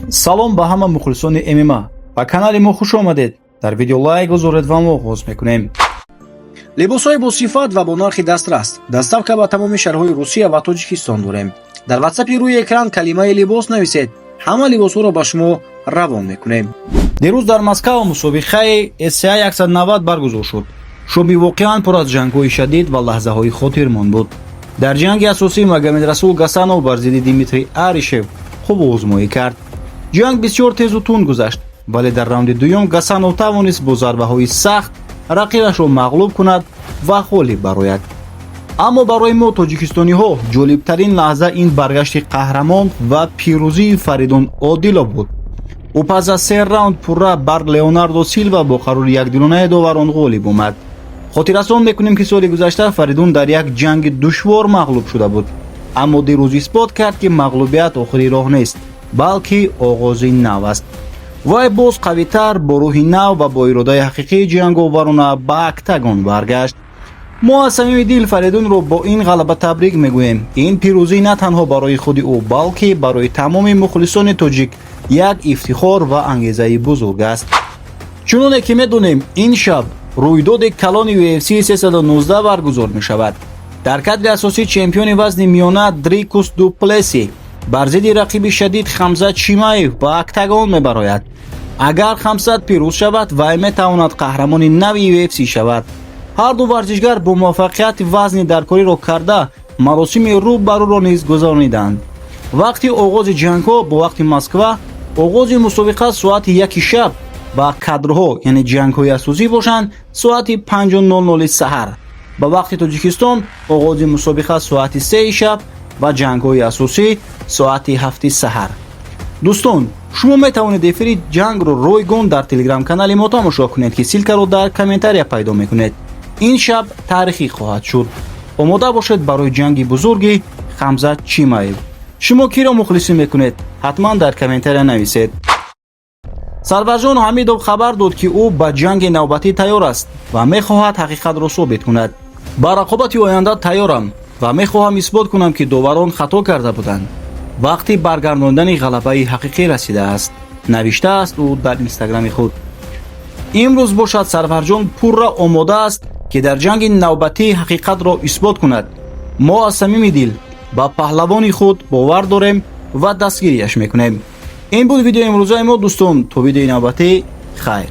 Салом ба ҳама мухлисони ММА. Ба канали мо хуш омадед. Дар видео лайк гузоред ва мо оғоз мекунем. Либосҳои босифат ва бо нархи дастрас, доставка ба тамоми шаҳрҳои Русия ва Тоҷикистон дорем. Дар ватсапи рӯи экран калимаи «либос» нависед, ҳама либосҳоро ба шумо равон мекунем. Дирӯз дар Москва мусобиқаи ACA 190 баргузор шуд. Шоби воқеан пур аз ҷангҳои шадид ва лаҳзаҳои хотирмон буд. Дар ҷанги асосӣ Магомед Расул Гасанов бар зидди Дмитрий Аришев хуб озмоӣ кард. Ҷанг бисёр тезу тунд гузашт, вале дар раунди дуюм Гасанов тавонист бо зарбаҳои сахт рақибашро мағлуб кунад ва ғолиб барояд. Аммо барои мо, тоҷикистониҳо, ҷолибтарин лаҳза ин баргашти қаҳрамон ва пирӯзии Фаридун Одилов буд. Ӯ пас аз се раунд пурра бар Леонардо Силва бо қарори якдилонаи доварон ғолиб омад. Хотиррасон мекунем, ки соли гузашта Фаридун дар як ҷанги душвор мағлуб шуда буд, аммо дирӯз исбот кард, ки мағлубият охири роҳ нест, балки оғози нав аст. Вай боз қавитар, бо рӯҳи нав ва бо иродаи ҳақиқии ҷанговарона ба октагон баргашт. Мо аз самими дил Фаридунро бо ин ғалаба табрик мегӯем. Ин пирӯзӣ на танҳо барои худи ӯ, балки барои тамоми мухлисони тоҷик як ифтихор ва ангезаи бузург аст. Чуноне ки медонем, ин шаб рӯйдоди калони UFC 319 баргузор мешавад. Дар кадри асосӣ чемпиони вазни миёна Дрикус Дуплеси бар зидди рақиби шадид Хамзат Чимаев ба октагон мебарояд. Агар Хамзат пирӯз шавад, вай метавонад қаҳрамони нави UFC шавад. Ҳарду варзишгар бо муваффақият вазни даркориро карда, маросими рӯ ба рӯро низ гузарониданд. Вақти оғози ҷангҳо бо вақти Москва, оғози мусобиқа соати 1-и шаб ва кадрҳо, яъне ҷангҳои асосӣ бошанд, соати 5:00 саҳар. Ба вақти Тоҷикистон оғози мусобиқа соати 3-и шаб ва ҷангҳои асосӣ соати 7-и саҳар. Дӯстон, шумо метавонед эфири ҷангро ройгон дар телеграм-канали мо тамошо кунед, ки ссылка ро дар комментария пайдо мекунед. Ин шаб таърихӣ хоҳад шуд. Омода бошед барои ҷанги бузурги Хамзат Чимаев. Шумо киро мухлисӣ мекунед? Ҳатман дар комментария нависед. Сарварҷон Ҳамидов хабар дод, ки ӯ ба ҷанги навбатӣ тайёр аст ва мехоҳад ҳақиқатро собит кунад. «Ба рақобати оянда тайёрам ва мехоҳам исбот кунам, ки доварон хато карда буданд. Вақти баргардондани ғалабаи ҳақиқӣ расидааст», навиштааст ӯ дар инстаграми худ. Имрӯз бошад, Сарварҷон пурра омода аст, ки дар ҷанги навбатӣ ҳақиқатро исбот кунад. Мо аз самими дил ба паҳлавони худ бовар дорем ва дастгириаш мекунем. Ин буд видеои имрӯзаи мо, дӯстон. То видеои навбатӣ хайр.